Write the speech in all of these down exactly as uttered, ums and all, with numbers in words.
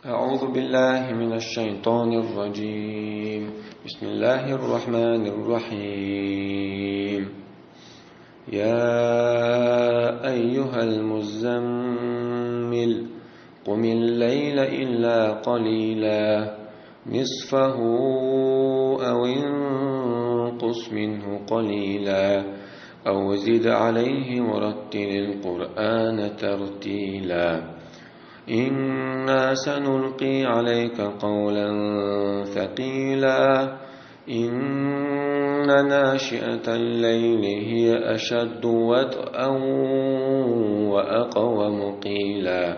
أعوذ بالله من الشيطان الرجيم. بسم الله الرحمن الرحيم. يا أيها المزمل، قم الليل إلا قليلا، نصفه أو انقص منه قليلا، أو زد عليه ورتل القرآن ترتيلا. إنا سنلقي عليك قولا ثقيلا. إن ناشئة الليل هي أشد وطئا وأقوم قيلا.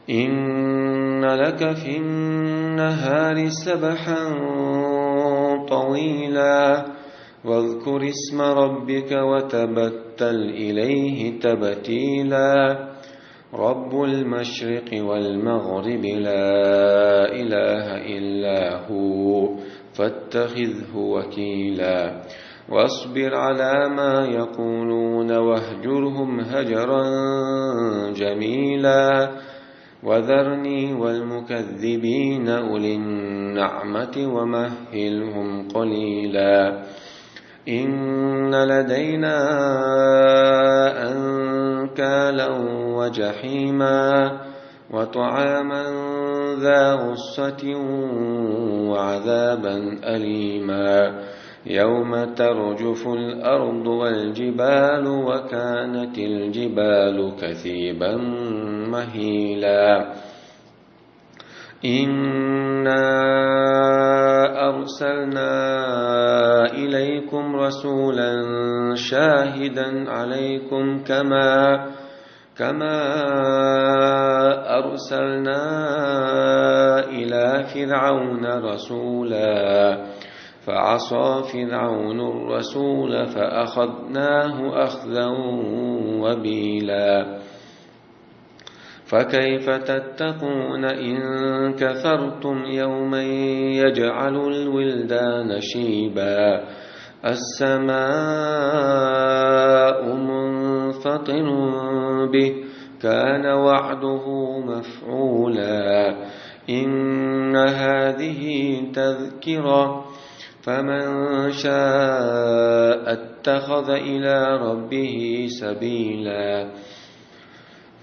إن لك في النهار سبحا طويلا، واذكر اسم ربك وتبتل إليه تبتيلا. رب المشرق والمغرب لا إله إلا هو فاتخذه وكيلا. واصبر على ما يقولون واهجرهم هجرا جميلا. وذرني والمكذبين أولي النعمة ومهلهم قليلا. إن لدينا أنكالا وجحيما وطعاما ذا غصة وعذابا أليما. يوم ترجف الأرض والجبال وكانت الجبال كثيبا مهيلا. إنا أرسلنا إليكم رسولا شاهدا عليكم كما كما أرسلنا إلى فرعون رسولا فعصى فرعون الرسول فأخذناه أخذا وبيلا. فكيف تتقون إن كفرتم يوما يجعل الولدان شيبا. السماء منفطر به كان وعده مفعولا. إن هذه تذكرة فمن شاء اتخذ إلى ربه سبيلا.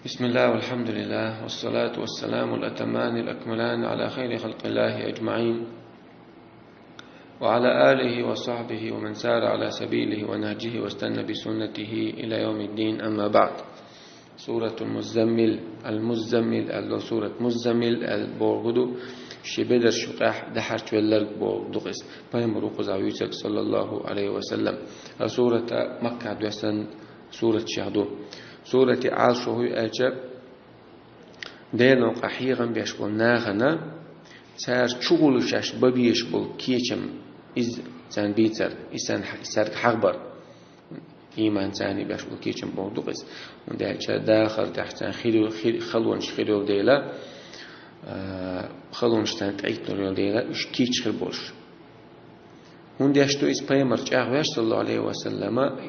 بسم الله والحمد لله والصلاة والسلام الأتمان الأكملان على خير خلق الله أجمعين وعلى آله وصحبه ومن سار على سبيله ونهجه واستنى بسنته إلى يوم الدين، أما بعد. Суратул Муззаммил, Ал-Муззаммил, ал-, сурат Муззаммил, ал-, бохург ду, ши бедарш юкъехь дахьарчвелларг бохург ду-кх иза. Пайхамар ву кхузахь вуьйцург, саллаллаху Ӏалайхи ва саллам. А сурат Маккахь доьссина суратех ду. Сурате Ӏалашо хӀу ю аьлча, Делан новкъа хьехам беш болу нахана, цара чу гӀур ю шаьш бан безаш болу кечам, иза царна бийцар, и царна, и цаьрга хьахабар. Ийман царна беш болу кечам бохург ду-кх иза. ХӀунда аьлча дахар тӀехь царна хир, хир, халонаш хир йолу дела, а, халонаш царна тӀеиттинарг йолу дела, уьш кийча хир болуш. ХӀунда аьлча ду иза, пайхамар чӀагӀвеш, саллаллаху Ӏалайхи ва саллама,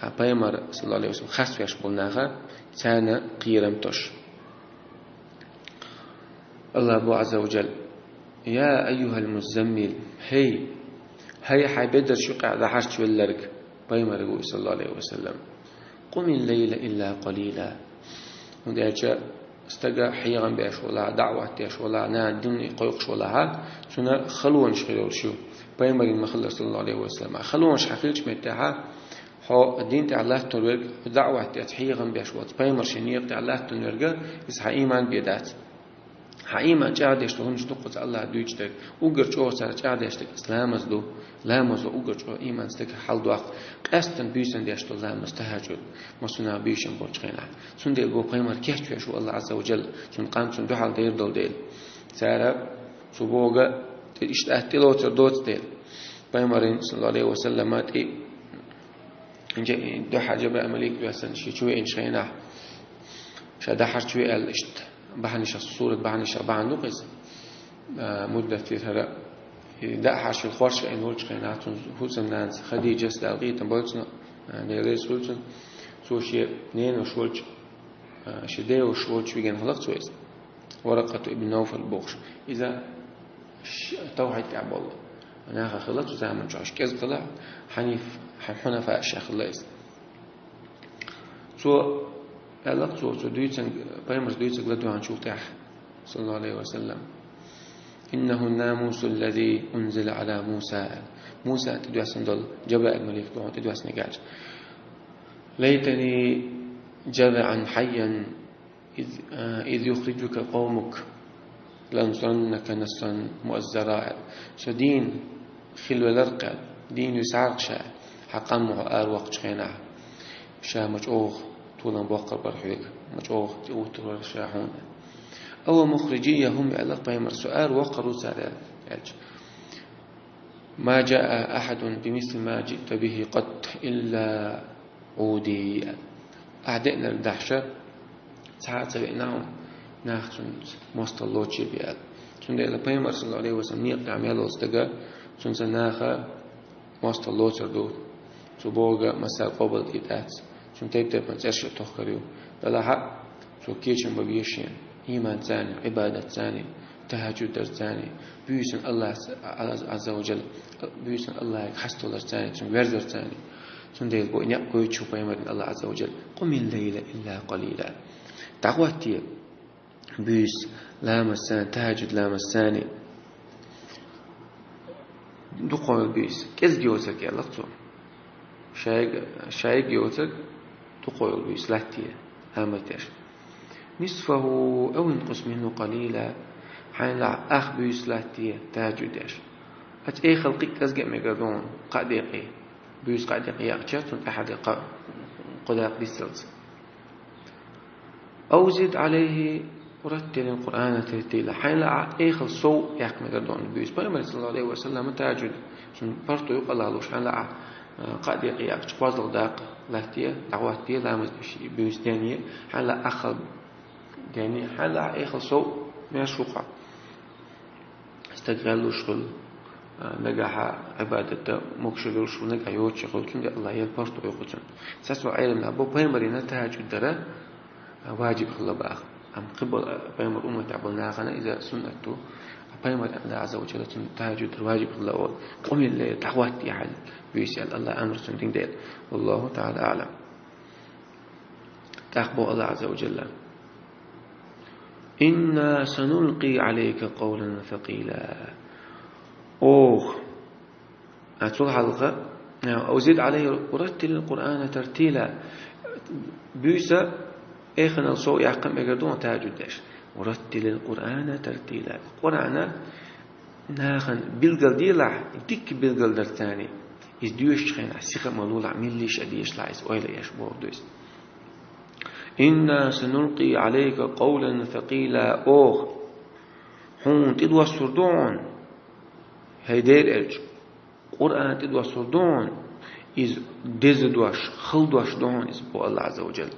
а пайхамар, саллаллаху Ӏалайхи ва саллам, хасвеш болу наха, царна кхерам тосуш. Аллах бу Ӏазза ва Джалла: «Я айюхал муззаммил», хӀей, хӀай хьайн бедарш юкъехь дахьарчвелларг, пайхамарга ву, саллаллаху Ӏалайхи ва саллам. «Къумил лайла илла къалила». ХӀунда аьлча стага хьехам беш волахь, даӀват деш волахь, нахана дин кхойкхуш волахь, цуьнан халонаш хир йолуш ю. Пайхамарна ма-хиллара, саллаллаху Ӏалайхи ва саллам. Халонаш хьан хилча меттехь, хьо дин тӀехь латтор верг, даӀват деш, хьехам беш волчу пайхамаршна некъа тӀехь латтор верг, иза хьан ийман бен дац. Хьан ийман чӀагӀдеш долу хӀуманаш ду-кх оцу Аллаха дуьйцуш дерг. Уггар чӀогӀа цара чӀагӀдеш дерг иза ламаз ду. Ламазо уггар чӀогӀа ийман стеган хьаладоккху. Къаьсттина буьйсанна деш долу ламаз, тахьажуд, массо а нах буьйсанна болчу хенахь. Цундела боху пайхамар кечвеш ву Аллах Ӏазза ва Джалла, цуьнан къам цунна дуьхьал дер долу дела. Цара цу бога тӀе иштта атта тӀелоцур доцу дела. Пайхамарна, саллаллаху Ӏалайхи ва саллама, тӀе дуьхьа Джабраил малик доьссина, шен чу веанчу хенахь, ша дахьарчве аьлла, иштта бахьанашах, сурат бахьанашах бахьана ду-кх иза. А, Муддассир хӀара, и дахьарчвелла хорша веана волчу хенахь, цуьнан хӀусамнанас Хадижас, Дала къинхетам бойла цунна, а, Дела реза хуьлда цунна, цо шен ненаш волчу, а, шен деваш волчу вигина хилла-кх цо иза. Варакъату ибн Навфал бохуш. Иза ш-, тавхьид тӀехь болу. Наха хилла цу заман чохь, кӀеза хилла, хьаниф, хьан-, хьунафа ша хилла иза. Цо, аьлла цо, цо дуьйцинг, пайхамарс дуьйцинг ладоьгӀначул тӀаьхьа, саллаллаху алейхи ва саллям: «Иннаху намусу аллази унзила ала Муса». Муса тӀедоьссина долу Джабраил малик догӀун тӀедоьссинарг аьлча: «Лайтани джазаан хьайян из, а, из юхриджука къаумук, лансураннака насран муаззара». Со дийна хила велар кхел, дийна висарх ша, хьан къам хьо араваккхачу хенахь, ша ма чӀогӀа толам боккхур бара хьоьга, ма чӀогӀа тӀеуттур бара ша хьуна. «Ава мухриджийя хӀум», аьлла пайхамар, со араваккхур ву цара аьлча. «Ма джаа ахьадун бимисли ма джиъта бихи къат илла уди». Ахь деънарг дахьаш цхьа а ца веана хьуна, нах цунца мостагӀа лоцуш бен аьлла. Цундела пайхамар, саллаллаху алейхи ва саллям, некъа тӀехь мел волу стага, цунца наха мостагӀа лоцур ду. Цо бохург массара къобал дийр дац. Цунна тайп-тайпана цӀераш а тохкур ю. Делахь а цо кечам бан беза шена, ийманца а, Ӏибадатца а, тахьаджуд дарца а, буьйсанна Аллахьца, Аллахь Ӏазза ва Джалла, буьйсанна Аллахье хасталарца а, цунна верзарца а. Цундела бо и некъ гойтуш ву пайхамарна Аллахь Ӏазза ва Джалла: «Къумил лайла илла къалила». ДӀахӀоттае буьйса ламазца а, тахьаджуд ламазца а. Дукха йолу буьйса, кӀезиг йоцург аьлла цо. Шайга, шайга йоцург дукха йолу буьйса латтае, ламаз деш. «Нисфаху ау инкъус минху къалила». Хьайна лаахь ах буьйса латтае, тахьаджуд деш. Ацу эхал кхин а кӀезиг а мегар ду хьуна, кхаа декъе. Буьйса кхаа декъе яьккхича, цунна тӀаьхьа декъа кхо дакъа дицдалц. «Ау зид алейхи ураттилил Къуръана тартила». Хьайна лаахь эхал сов яккха мегар ду хьуна буьйса. Пайхамар, саллаллаху алейхи ва саллям, тахьаджуд, цуьнан паргӀато ю къа луш, хьайна лаахь, а, кхаа декъе яьккхича кхозлагӀа дакъа латтае, дӀахӀоттае, ламаз деш буьйса дене, хьайна лаахь ахал дене, хьайна лаахь эхал сов, маьрша ву хьо. Стаг гӀеллуш хуьлу, а, нагахь Ӏибадат дан могуш йолуш хуьлу, нагахь йоцуш хуьлу, цундела Аллахь ял паргӀато ю кху цунна. Цхьацца Ӏеламнаха бо пайхамарна тахьаджуд дар, а, ваджиб хилла баха. Амма кхин болу пайхамар умматехь болу нахана иза суннат ду. Пайхамар аьлла Ӏазза ва Джалла цунна тахьаджуд дар ваджиб хилла олу. «Къумил лайла», дӀахӀоттае хьайна буьйса аьлла, Аллахь амр цунна дина дела. Валлаху таӀала аӀлам. ТӀаккха боху Аллахь Ӏазза ва Джалла: «Инна санулкъи Ӏалайка къавлан сакъила». Оха, а, цул хьалха, а, «Ау зид алейхи ураттилил Къуръана тартила». Буьйса эханал сов яккха мегар ду хьуна тахьаджуд деш. «Ураттилил Къуръана тартила». Къуръана нахана билгалделахь, дикка билгалдарца а, иза доьшучу хенахь сиха а ма лолахь, меллиша а дешалахь, иза ойла еш бохург ду иза. «Инна санулкъи Ӏалайка къавлан сакъила», оха хьуна тӀедоссур ду хьуна, хӀай дера элча, Къуръан тӀедоссур ду хьуна, иза деза дош, хала дош ду хьуна иза, боху Аллахь Ӏазза ва Джалла.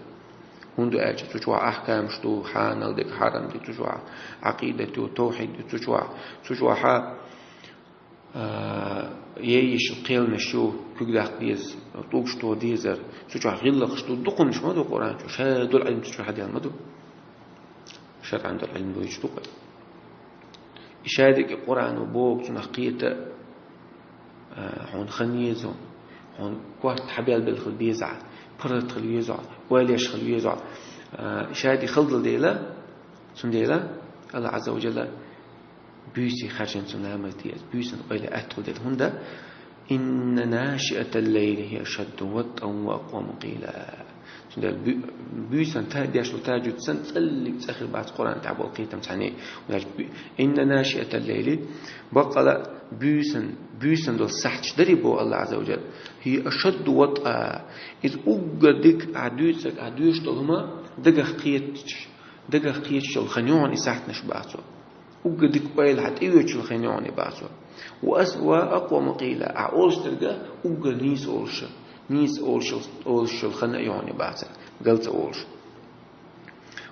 ХӀунда аьлча цу чохь ахкамаш ду, хьанал дерг, хьарам дерг, цу чохь Ӏакъидат ю, тавхьид ю, цу чохь, цу чохь, а, ейиш ю, кхелнаш ю, куьг даккха деза, тӀулгаш тоха дезар, цу чохь гӀиллакхаш ду, дукханаш ма ду Къуръан чу, ша долу Ӏилма цу чу хьаделла ма ду. ШарӀан долу Ӏилма дуьйцуш ду-кх. И шадерг и Къуръано боху цунах кхета, а, хьуна хан еза, хьуна корта хьабелбелла хила беза, паргӀат хила веза, ойла еш хила веза. А, и шадерг хала дела, цундела Аллахь Ӏазза ва Джалла буьйса харжина цунна ламаз де, буьйсанна ойла аьтту дела. ХӀунда «Инна нашиатал лайли хия ашадду ватӀан ва акъваму къила». Цундела буь-, буьйсанна та-, деш долу тахьаджуд санна цӀаллиг цӀа хир бац Къуръан тӀехь болу кхетам цхьаьний. Вуьш буь-, «Инна нашиатал лайли», баккъала буьйсан, буьйсан долу сахьташ дарий боху Аллахь Ӏазза ва Джалла. «Хия ашадду ватӀа». Иза уггар дика ахь дуьйцург, ахь доьшуш долу хӀума дагах кхеташ, дагах кхеташ йолу хан ю хьуна и сахьташ бац цо. Уггар дика ойла хьан тӀеоьцуш йолу хан ю хьуна и бац цо. «Ва ас-, ва акъваму къила», ахь олуш дерг уггар нийса олуш, нийса олуш, олуш йолу хан а ю хьуна и бац, гал ца олуш.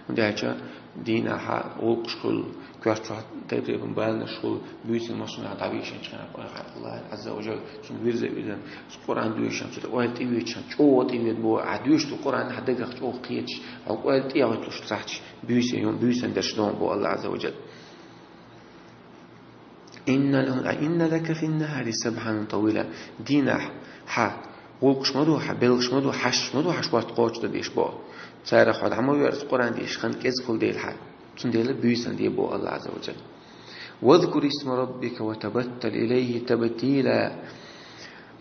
ХӀунда аьлча дийнахьа гӀуллакхаш хуьлу, коьрта чохь тайп-тайпана баланаш хуьлу, буьйсанна массанхьа дӀавийшинчу хенахь, АллахӀ Ӏазза ва Жалла цунна вирза а вирзина, Къуръан доьшуш, цу тӀе ойла тӀе веъча, чӀогӀа тӀе веда боху, ахь доьшуш долу Къуръан ахь дагах чӀогӀа кхеташ, хьо ойла тӀе а гӀоьттуш цхьаьчча, буьйсанна, буьйсанна дерш ду боху АллахӀ Ӏазза ва Жалла. «Инна лака фин-нахари сабхьан тавила». Дийнахь хьан гӀуллакхаш ма ду, хьан белхаш ма ду, хьашташ ма ду, хьан шорта кхочушдан дезаш боху. Царах хьо дӀа ма верза, Къуръан дешаш хан кӀезиг хуьлу дела хьан. Цундела буьйсанна де боху АллахӀ Ӏазза ва Жалла. «Вазкур исма раббика ва табаттал илайхи табтила».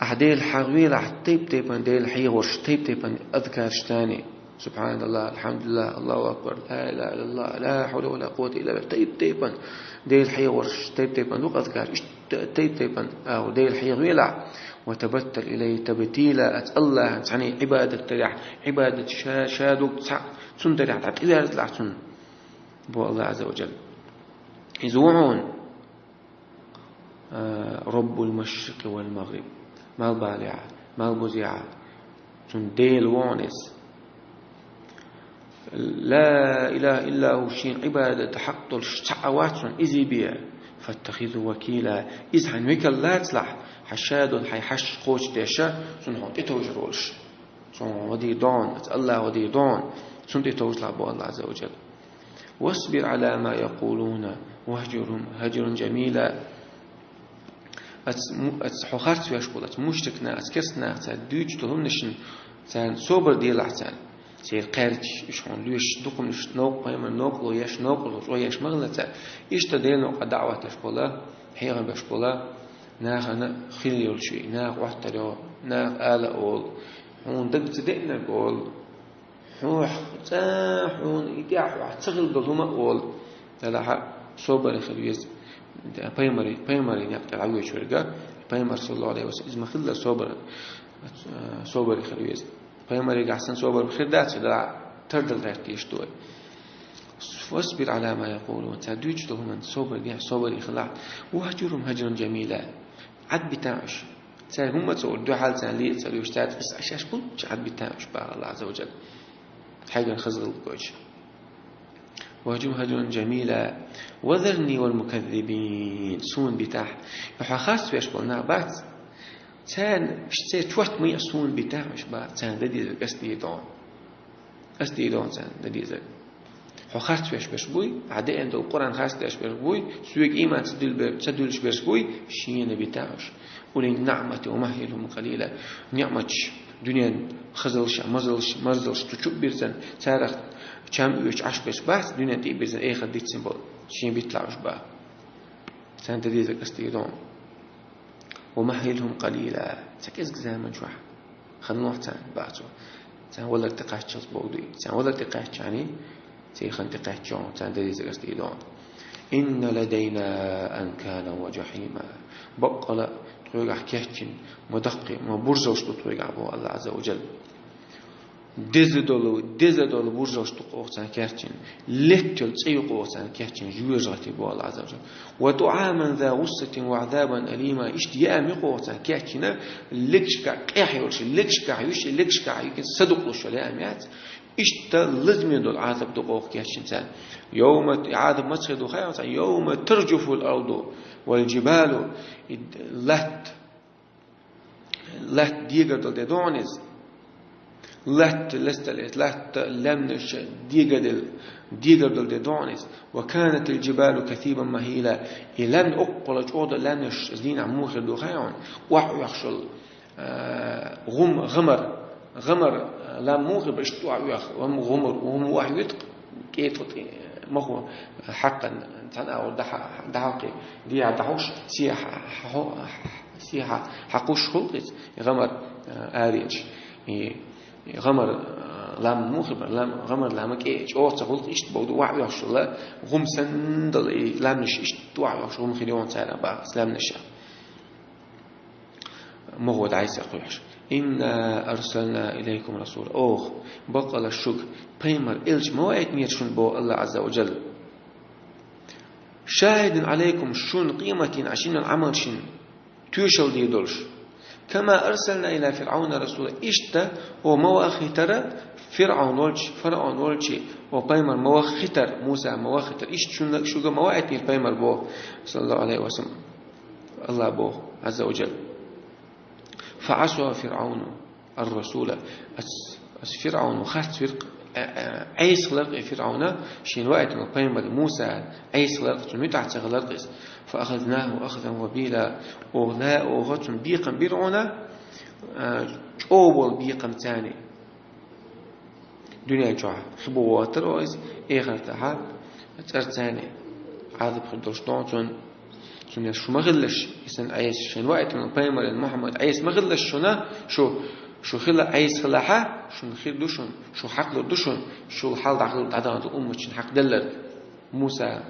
Ахь Делан хьагӀ велахь, тайп-тайпана Делан хьехорш, тайп-тайпана азкарш тани. СубхьаналлахӀ, алхьамдулиллахӀ, АллахӀу акбар, ла илахӀа иллаллахӀ, ла хьавла ва ла къуввата илла биллахӀ. Тайп-тайпана Делан хьехорш, тайп-тайпана дукха азкарш, иштта тайп-тайпана агӀор Делан хьехавелахь. «Ва табаттал илайхи табтила», аса АллахӀан цхьаьна Ӏибадат дарехь, Ӏибадат ша, ша дог цхьаъ, цунна дарехь дӀатӀеверзалахь цунна, боху АллахӀ Ӏазза ва Жалла. Иза ву хьуна, а, Раббул машрикъи вал магъриб. Малбалехь, малбузехь, цуьнан Дела ву хьуна иза. Ла илахӀа иллахӀу, шена Ӏибадат хьакъ долуш цхьа а вац хьуна, иза бен. «Фаттахизху вакила». Иза хьан векал лацалахь, хьан ша долу хьайн хьашташ кхочушдеш, цунна хьуна тӀетовжар волуш. Цунна хьуна вадийр ду хьуна, аса АллахӀ вадийр ду хьуна, цунна тӀетовжалахь боху АллахӀ Ӏазза ва Жалла. «Васбир Ӏала ма якъулуна, вахьжурхум хьажран жамила». Аса му-, аса хьо харц веш болу, аса мушрик нах, аса керста нах, цара дуьйцуш долу хӀуманашна, царна собар делахь царна. Церан кхаьрдаш, уьш хьуна лоьшуш дукха хӀуманаш, новкъа пайхамар новкъарло еш, новкъарло чӀогӀа еш ма хилла цара. Иштта Делан новкъа даӀваташ болу, хьехам беш болу, нахана хила йолуш вий, наха Ӏоттар йо, наха ала а олу, хьуна дага ца деънарг олу. Хьох цӀа хьуна и тӀехь хьох ца хила долу хӀума а олу. Делахь а собаре хила веза. Пайхамаре, пайхамаре некъ тӀе дӀавоьдуш верг, пайхамар, саллаллахӀу Ӏалайхи ва саллам, иза ма хилла собар, собаре хила веза. Пайхамарегахь санна собар хир дац, делахь тардала гӀерта дезаш ду вай. «Васбир Ӏала ма якъулун». Цара дуьйцуш долу хӀуманна собар де, собаре хилахь. «Вахьжурхум хьажран жамила». Ӏадбитахь уьш. Цара хӀумма а ца олуш, дуьхьал царна ле а ца луьйш, цаьрца Ӏаш, Ӏаш хӀунда чу Ӏадбитахьуш боху АллахӀ Ӏазза ва Джалла. Хьайгара хаза гӀуллакх гойтуш. «Вахьжурхум хьажран жамила. Ва зарни вал муказзибин». Суна битахь. И хьо харц веш болу нах бац. Царна, церан чот ма йо, суна битахь уьш боху. Царна дан дезарг ас дийр ду хьуна. Ас дийр ду хьуна царна дан дезарг. Хьо харц веш берш буй, ахь деана долу Къуръан харц деш берш буй, соьга ийман ца дуьллуш бер-, ца дуьллуш берш буй, шена битахь уьш. «Ули нниъмати ва маххилхум къалила». Ниъматаш, дуьненан хазаллаш, мазаллаш, марзаллаш цу чу а бирзина, царах чам оьцуш Ӏаш берш бац, дуьненан тӀе а бирзина, эхарт дийцина болу. Шена битлахь уьш боху. Царна дан дезарг ас дийр ду хьуна. «Ва маххилхум къалила». Цхьа кӀезиг заман чохь. Хан лохьа царна боху цо. Царна валар тӀекхаччалц боху дуй. Царна валар тӀекхаьчча хьуна, церан хан тӀекхаьчча хьуна, царна дан дезарг ас дийр ду хьуна. «Инна ладайна анкалан ва жахьима». Баккъала тхоьгахь кечйина, ма даккхий, ма буржалш ду тхоьгахь боху АллахӀ Ӏазза ва Джалла. Деза долу, деза долу буржалш ду оха царна кечйина. Летта йолу цӀе ю оха царна кечйина, жоьжахати боху АллахӀ Ӏазза ва Джалла. «Ва тӀаӀаман за гӀуссатин ва Ӏазабан алима». Иштта яа ма ю оха царна кечйина, легашка къехь йолуш, легашка юьш, легашка юьгина садукъалуш йолу яа ма яц. Иштта лазаме долу Ӏазаб ду оха кечйина царна. Йовма, и Ӏазаб маца хир ду хаьий царна? «Йовма таржуфул арду вал джибалу». И латта Латта дегар долу де ду хьуна иза. Латта лестале, латта лаьмнаш дегар дел-, дегар долу де ду хьуна иза. «Ва канатил джибалу касибан махила». И лаьмна оккхула чӀогӀа долу лаьмнаш, иза дийнахь муха хир ду хаьий хьуна? Охьа оьхуш йолу, а, гӀум-, гӀамар, гӀамар, а, лам муха хир бу, иштта охьа оьху, гӀум-, гӀумар, гӀум охьа виту, кӀета ву тӀе, махо хьаккхана, цхьана агӀор дӀахьа-, дӀахьалкхе, дехьа дӀахьуш, сехьа хьо-, сехьа хьакхуш гӀуллакх иза, и гӀамар, а, аренаш. И, и гӀамар, а, лам муха хир бу, лам, гӀамар лама кӀе-, чӀогӀа ца гӀуллакх иштта богу, охьа оьхуш йолу, гӀум санна долу и лаьмнаш иштта охьа оьхуш гӀум хир ю хьуна царна боху, лаьмнаша. Муха дӀасакхуьйхьуш. «Инна арсална илайкум расула». Оха, баккъала шуьга пайхамар, элча ма ваийтинера шуна боху АллахӀ Ӏазза ва Джалла. «Шахьидан Ӏалайкум», шуна къематдийнахь шуна Ӏамалшна тоьшалла дийр долуш. «Кама арсална ила ФирӀавна расула». Иштта оха ма вахийтара ФирӀавн волча, ФирӀавн волча, ва пайхамар ма ваха хетар, Муса ма ваха хетар. Иштта шуна, шуга ма ваийтинера пайхамар боху, саллаллаху Ӏалайхи ва саллам. Аллах боху, Ӏазза ва Джалла. «ФаӀаса ФирӀавну ар-расула». Ас, ас ФирӀавну харц виркъ, э, э, Ӏеса хиларкъ и ФирӀавна, шена ваийтина пайхамар Муса Ӏеса хиларкъ, цунна муьтӀахь ца хиларкъ иза. «Фаахазнаху ахзан вабила». Оха ла, оха цунна бекхам бира хьуна, э, чӀогӀа болу бекхам царна. Дуьнен чохь хи бу вахийтар оха иза, эхартахь цӀарцани Ӏазап хир долуш ду цунна. Цунна шу ма хилалаш, и санна Ӏеса, шена ваийтина пайхамаран Мухьаммад Ӏеса ма хилалаш шуна, шу, шу хила Ӏеса хилахь, шуна хир ду шуна, шу хьакхалур ду шуна, шул хьал дӀахила дӀадаханчу умматашна хьакхаделларг. Муса,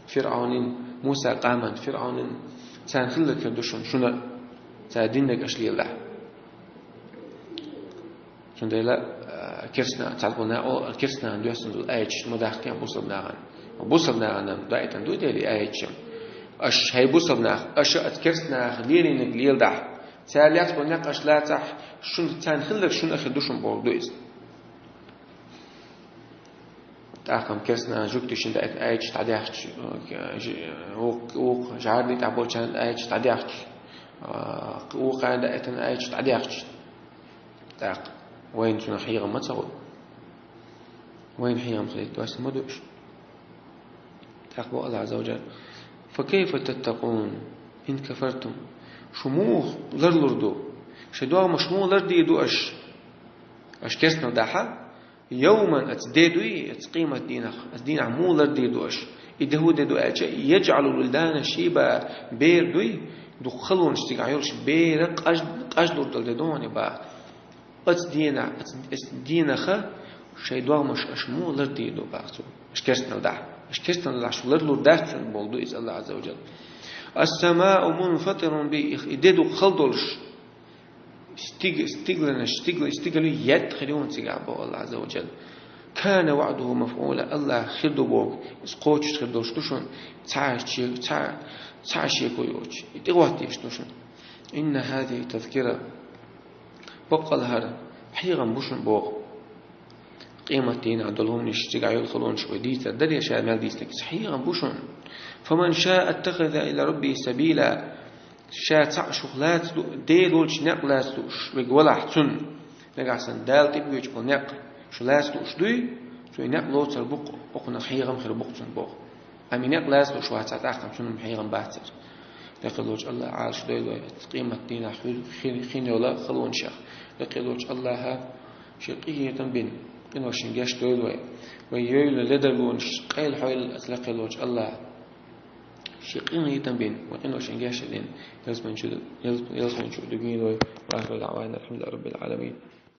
ФирӀавнин, Муса къаман, ФирӀавнин, царна хилларг хир ду шуна, шуна, цара диннарг аша лелахь. Цундела, а, керстанан, цхьаболу наха, о, керстанан доьссина долу аяташ ма дахка бусалба нахана. Бусалба нахана даийтина ду дели аяташ. Аша хьай бусалба нах, аша аса керстанах лелийнарг леладахь. Цара лаьцна болу некъ аша лацахь, шуна царна хилларг шуна а хир ду шуна бохург ду иза. ТӀаккха керстанан жуьгташна даийтина аяташ дӀадаьхча, э, жи-, вукх-, вукх-, жӀарна тӀехь болчарна аяташ дӀадаьхча, э, вукхарна даийтина аяташ дӀадаьхча. ТӀаккха вайна цунах хьехам ма ца хуьлу. Вайна хьехам хилийта доьссина ма ду уьш. ТӀаккха боху Аллах Ӏазза ва Джалла: «Фа кайфа таттакъун ин кафартум?» Шу муха ларлур ду? Шайн догӀмаш муха лардийр ду аша? Аша керстанал дахь, йовман, оцу де дуй, оцу къемат дийнах, оцу дийнахь муха лардийр ду аша? И де хӀун де ду аьлча, яджӀалул вилдана шийба, бер дуй, дукха халонаш цигахь йолуш, бер къаж-, къажлур долу де ду хьуна и боху. Оцу дийнахь, оцу, оцу дийнах шайн догӀмаш аша муха лардийр ду боху цо? Аша керстанал дахь. Аша керстанал дахь, шу ларлур дац шуна бохург ду иза Аллах Ӏазза ва Джалла. «Ас-самау мунфатирун би», и де дукха хала долуш. Стиг-, стигланаш, стигла-, стигал етта хир ю хьуна цигахь боху Аллах Ӏазза ва Джалла. «Кана ваӀдуху мафӀула», Аллах хир ду бохург, иза кхочуш хир долуш ду шуна, цхьа а шеко, цхьа, цхьа а шеко йоцуш. И тӀехӀоттийш ду шуна. «Инна хӀазихи тазкира». Баккъалла хӀара хьехам бу шуна боху. Къемат дийнахь долу хӀуманаш, цигахь йолу халонаш вай дийцар даре ша мел дийцинарг, иза хьехам бу шуна. «Фаман шаа иттахаза ила раббихи сабила». Ша цхьаъ шух лаца ду-, Дела волчу некъ лаца лууш верг валахь цунна. Нагахь санна Дала тӀебоьдуш болу некъ шу лаца лууш дуй, цо и некъ лоцур бу-кх, окхунах хьехам хир бу-кх цунна боху. Амма и некъ лаца лууш вацахь, тӀаккха цунна хьехам бацара. Лекха волчу Аллаха Ӏалаш дойла вай, къемат дийнахь хи-, хи-, хин йолу халонашах. Лекха волчу Аллаха шен къинхетам бина, къиношна гечдойла вай. Вай йойла ледарлонаш къайлахьойла аса Лекха волчу Аллаха. Шен къинхетам бина, вай къиношна гечдина, ялсамани чу, ялс-, ялсамани чу дуьгийла вай. Ва ахиру даъвана алхьамдулиллахи раббил гӀаламин.